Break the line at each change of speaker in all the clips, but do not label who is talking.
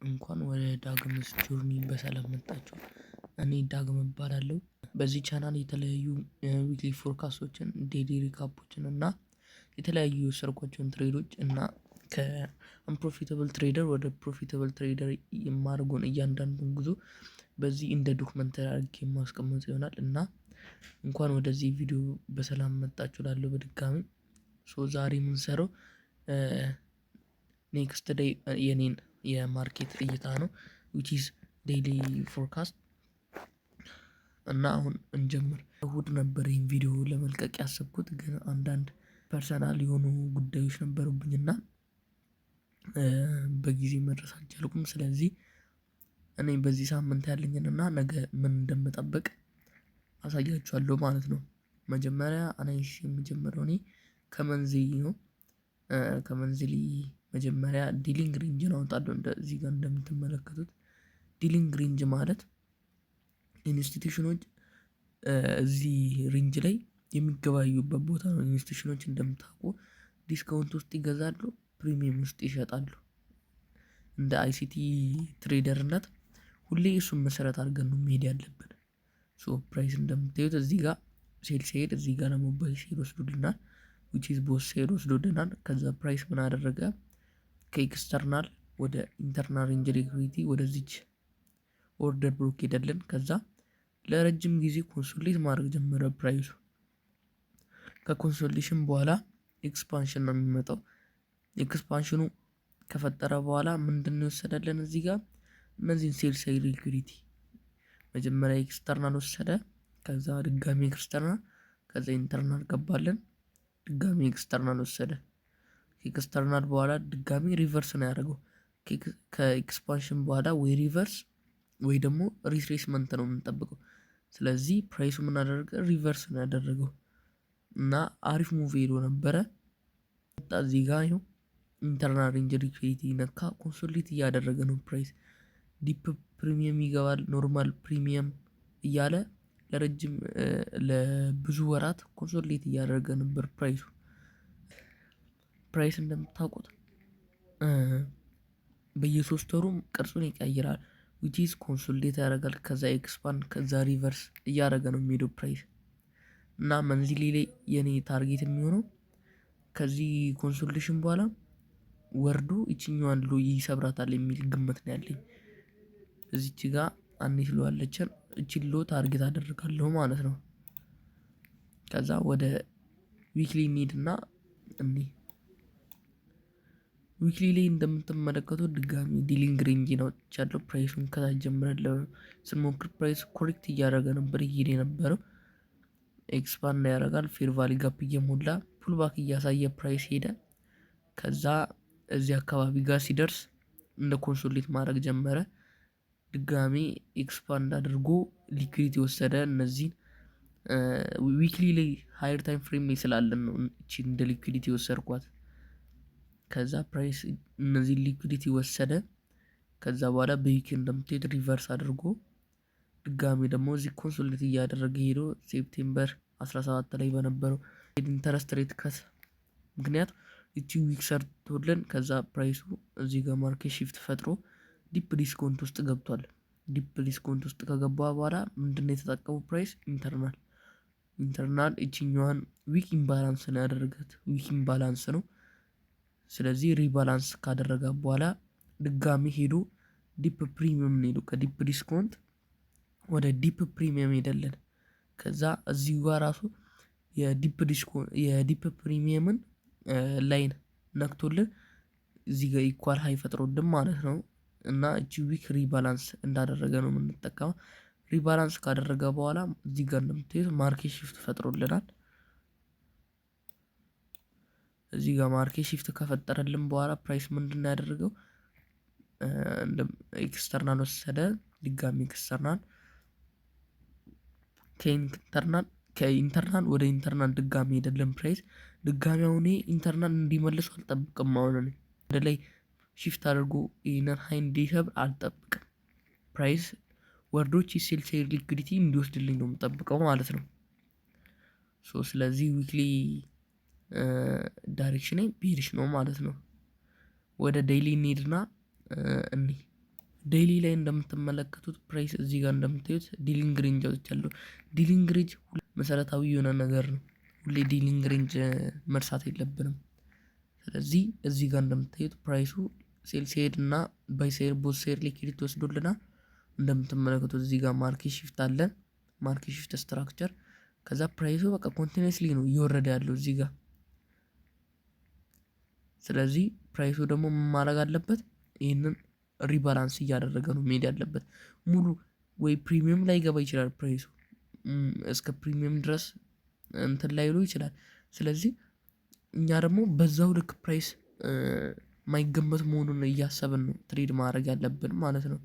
እንኳን ወደ ዳግም's journey በሰላም መጣችሁ። እኔ ዳግም እባላለሁ። በዚህ ቻናል የተለያዩ weekly forecast ኦችን፣ daily recap ኦችን እና የተለያዩ የወሰድኳቸውን trade ኦች እና ከ unprofitable trader ወደ profitable trader የማደርገውን እያንዳንዱን ጉዞ በዚህ እንደ documentary አድርጌ የማስቀምጥ ይሆናል። እና እንኳን ወደዚህ ቪዲዮ በሰላም መጣችሁ እላለሁ በድጋሚ። So ዛሬ የምንሰራው next day የኔን የ market እይታ ነው፣ which is daily forecast። እና አሁን እንጀምር። እሁድ ነበር ይህን ቪዲዮ ለመልቀቅ ያሰብኩት፣ ግን አንዳንድ personal የሆኑ ጉዳዮች ነበሩብኝና በጊዜ መድረስ አልቻልኩም። ስለዚህ እኔ በዚህ ሳምንት ያለኝን እና ነገ ምን እንደምጠብቅ አሳያችኋለሁ ማለት ነው። መጀመሪያ analysis የምጀምረው እኔ ከ monthly ነው። ከ monthly መጀመሪያ dealing range ን አወጣለሁ። እዚህ ጋር እንደምትመለከቱት dealing range ማለት institution ኦች እዚህ range ላይ የሚገበያዩበት ቦታ ነው። Institution ኦች እንደምታውቁ discount ውስጥ ይገዛሉ፣ premium ውስጥ ይሸጣሉ። እንደ ICT trader ነት ሁሌ እሱን መሰረት አድርገን ነው መሄድ ያለብን። So price እንደምታዩት እዚህ ጋር sell side፣ እዚህ ጋር ደግሞ buy side ወስዶልናል። Which is both side ወስዶልናል። ከዛ price ምን አደረገ? ከ external ወደ internal range liquidity ወደዚች order block ሄደልን። ከዛ ለረጅም ጊዜ consolidate ማድረግ ጀመረ price ኡ። ከ consolidation በኋላ expansion ነው የሚመጣው። Expansion ኑ ከፈጠረ በኋላ ምንድን ነው የወሰደልን? እዚህ ጋር እነዚህን sell side liquidity መጀመሪያ external ወሰደ። ከዛ ድጋሚ external፣ ከዛ internal ገባልን። ድጋሚ external ወሰደ። ከ external በኋላ ድጋሚ reverse ነው ያደረገው። ከ expansion በኋላ ወይ reverse ወይ ደግሞ retracement ነው የምንጠብቀው። ስለዚህ price ኡ ምን አደረገ? Reverse ነው ያደረገው እና አሪፍ move ሄዶ ነበረ። እዚህ ጋር ይኸው internal range liquidity ነካ፣ consolidate እያደረገ ነው price። Deep premium ይገባል፣ normal premium እያለ ለረጅም ለብዙ ወራት consolidate እያደረገ ነበር price ኡ። Price እንደምታውቁት በየ3 ወሩ ቅርጹን ይቀይራል። Which is consolidate ያደርጋል፣ ከዛ expand፣ ከዛ reverse እያደረገ ነው የሚሄደው price። እና monthly ላይ የኔ target የሚሆነው ከዚህ consolidation በኋላ ወርዶ ይችኛዋን low ይሰብራታል የሚል ግምት ነው ያለኝ። እዚች ጋ አንዲት low አለችን፣ እቺን low target አደርጋለሁ ማለት ነው። ከዛ ወደ weekly እንሂድና እኒ weekly ላይ እንደምትመለከቱት ድጋሚ dealing range ነው ያለው። Price ኡን ከታች ጀምረን ስንሞክር price correct እያደረገ ነበር እየሄደ የነበረው። Expand ያደርጋል፣ fair value gap እየሞላ pullback እያሳየ price ሄደ። ከዛ እዚህ አካባቢ ጋር ሲደርስ እንደ consolidate ማድረግ ጀመረ። ድጋሚ expand አድርጎ liquidity ወሰደ። እነዚህን weekly ላይ higher time frame ላይ ስላለን ነው እቺ እንደ liquidity ወሰድኳት። ከዛ price እነዚህን liquidity ወሰደ። ከዛ በኋላ በ week እንደምትሄድ reverse አድርጎ ድጋሚ ደግሞ እዚህ consolidate እያደረገ ሄዶ September 17 ላይ በነበረው interest rate cut ምክንያት እቺ wick ሰርቶልን ከዛ price ኡ እዚህ ጋር market shift ፈጥሮ deep discount ውስጥ ገብቷል። Deep discount ውስጥ ከገባ በኋላ ምንድነው የተጠቀሙ price? Internal እችኛዋን wick imbalance ነው ያደረጋት። Wick imbalance ነው። ስለዚህ rebalance ካደረገ በኋላ ድጋሚ ሄዶ deep premium ነው ሄዶ ከ deep discount ወደ deep premium ሄደልን። ከዛ እዚሁ ጋር ራሱ የ deep premium ን line ነክቶልን እዚህ ጋር equal high ፈጥሮልን ማለት ነው። እና እቺ wick rebalance እንዳደረገ ነው የምንጠቀመው። Rebalance ካደረገ በኋላ እዚህ ጋር እንደምታዩት market shift ፈጥሮልናል። እዚህ ጋር market shift ከፈጠረልን በኋላ price ምንድን ነው ያደረገው? External ወሰደ። ድጋሚ external፣ ከ internal ወደ internal ድጋሚ ሄደልን price። ድጋሚ አሁን internal እንዲመልሱ አልጠብቅም። አሁን እኔ ወደ ላይ shift አድርጎ ይህንን high እንዲሰብር አልጠብቅም። Price ወርዶ sell side liquidity እንዲወስድልኝ ነው የምጠብቀው ማለት ነው። So ስለዚህ weekly direction ኔ bearish ነው ማለት ነው። ወደ daily እንሂድና እኒ Daily ላይ እንደምትመለከቱት price እዚህ ጋር እንደምታዩት dealing range አውጥቻለሁ። Dealing range መሰረታዊ የሆነ ነገር ነው። ሁሌ dealing range መርሳት የለብንም። ስለዚህ እዚህ ጋር እንደምታዩት price ኡ sell side እና buy side, both side liquidity ወስዶልናል። እንደምትመለከቱት እዚህ ጋር market shift አለ። Market shift structure፣ ከዛ price ኡ በቃ continuously ነው እየወረደ ያለው እዚህ ጋር። ስለዚህ price ኡ ደግሞ ምን ማድረግ አለበት? ይህንን rebalance እያደረገ ነው መሄድ ያለበት። ሙሉ ወይ premium ላይ ገባ ይችላል፣ price ኡ እስከ premium ድረስ እንትን ላይሉ ይችላል። ስለዚህ እኛ ደግሞ በዛው ልክ price ማይገመት መሆኑን እያሰብን ነው trade ማድረግ ያለብን ማለት ነው።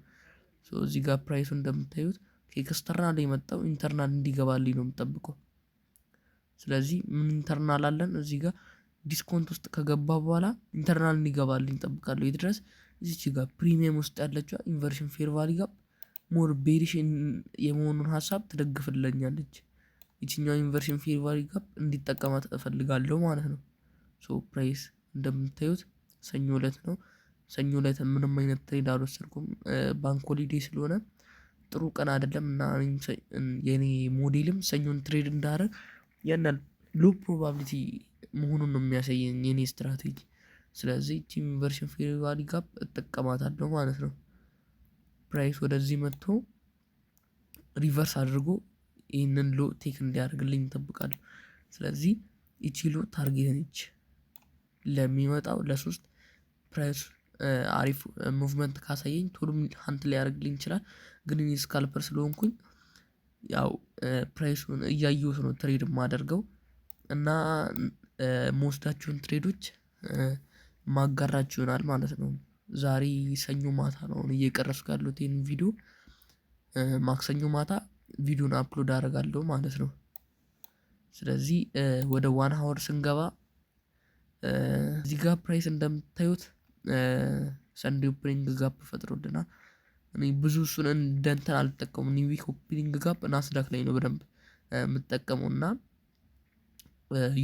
እዚህ ጋር price ኡ እንደምታዩት ከ external የመጣው internal እንዲገባልኝ ነው የምጠብቀው። ስለዚህ ምን internal አለን? እዚህ ጋር discount ውስጥ ከገባ በኋላ internal እንዲገባልኝ እጠብቃለሁ። የት ድረስ? እዚች ጋር premium ውስጥ ያለችው inversion fair value gap more bearish የመሆኑን ሀሳብ ትደግፍልኛለች። ይችኛው inversion fair value gap እንዲጠቀማት እፈልጋለሁ ማለት ነው። So price እንደምታዩት ሰኞ እለት ነው። ሰኞ እለት ምንም አይነት trade አልወሰድኩም። Bank holiday ስለሆነ ጥሩ ቀን አይደለም እና የኔ ሞዴልም ሰኞን trade እንዳደረግ ያን ያህል low probability መሆኑን ነው የሚያሳየኝ የኔ ስትራቴጂ። ስለዚህ ይቺ inversion fair value gap እጠቀማታለሁ ማለት ነው። Price ወደዚህ መጥቶ reverse አድርጎ ይህንን low take እንዲያደርግልኝ እጠብቃለሁ። ስለዚህ ይቺ low target ነች። ለሚመጣው ለ3 price አሪፍ movement ካሳየኝ ቶሎ hunt ሊያደርግልኝ ይችላል። ግን እኔ scalper ስለሆንኩኝ ያው price ኡን እያየሁት ነው trade የማደርገው እና መወስዳቸውን trade ኦች ማጋራችሁ ይሆናል ማለት ነው። ዛሬ ሰኞ ማታ ነው አሁን እየቀረጽኩ ያለሁት ይሄንን ቪዲዮ። ማክሰኞ ማታ ቪዲዮን upload አደርጋለሁ ማለት ነው። ስለዚህ ወደ 1 hour ስንገባ እዚህ ጋር price እንደምታዩት Sunday opening gap ፈጥሮልናል። እኔ ብዙ እሱን እንደ እንትን አልጠቀሙም። New week opening gap ናስዳክ ላይ ነው በደንብ የምጠቀመው እና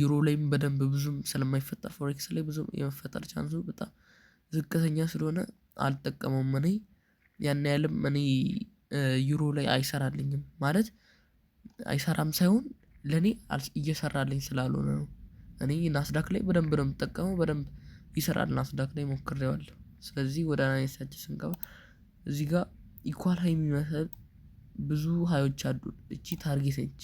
ዩሮ ላይም በደንብ ብዙም ስለማይፈጠር፣ forex ላይ ብዙም የመፈጠር chance ኡ በጣም ዝቅተኛ ስለሆነ አልጠቀመውም። እኔ ያን ያህልም እኔ ዩሮ ላይ አይሰራልኝም፣ ማለት አይሰራም ሳይሆን ለኔ እየሰራልኝ ስላልሆነ ነው። እኔ ናስዳክ ላይ በደንብ ነው የምጠቀመው፣ በደንብ ይሰራል፣ ናስዳክ ላይ ሞክሬዋለሁ። ስለዚህ ወደ analysis ኣችን ስንገባ እዚህ ጋር equal high የሚመስል ብዙ high ኦች አሉ። እቺ target ነች፣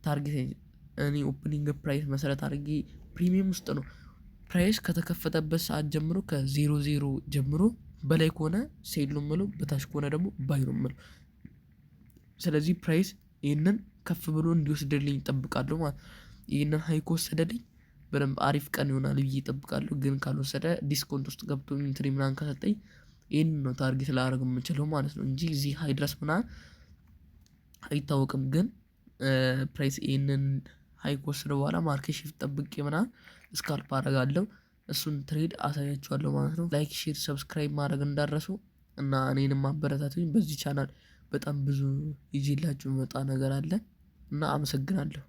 target ነች። እኔ opening price መሰረት አድርጌ premium ውስጥ ነው። Price ከተከፈተበት ሰዓት ጀምሮ ከ00 ጀምሮ በላይ ከሆነ sell ነው የምለው፣ በታች ከሆነ ደግሞ buy ነው የምለው። ስለዚህ price ይህንን ከፍ ብሎ እንዲወስድልኝ እጠብቃለሁ ማለት። ይህንን high ከወሰደልኝ በደንብ አሪፍ ቀን ይሆናል ብዬ እጠብቃለሁ። ግን ካልወሰደ፣ discount ውስጥ ገብቶ entry ምናምን ከሰጠኝ ይህንን ነው target ላደርግ የምችለው ማለት ነው እንጂ እዚህ high ድረስ ምናምን አይታወቅም። ግን price ይህንን high ከወሰደ በኋላ market shift ጠብቄ ምናምን scalp አደርጋለሁ። እሱን trade አሳያችኋለሁ ማለት ነው። Like፣ share፣ subscribe ማድረግ እንዳትረሱ እና እኔንም አበረታቱኝ። በዚህ ቻናል በጣም ብዙ ይዤላችሁ የምመጣ ነገር አለ እና አመሰግናለሁ።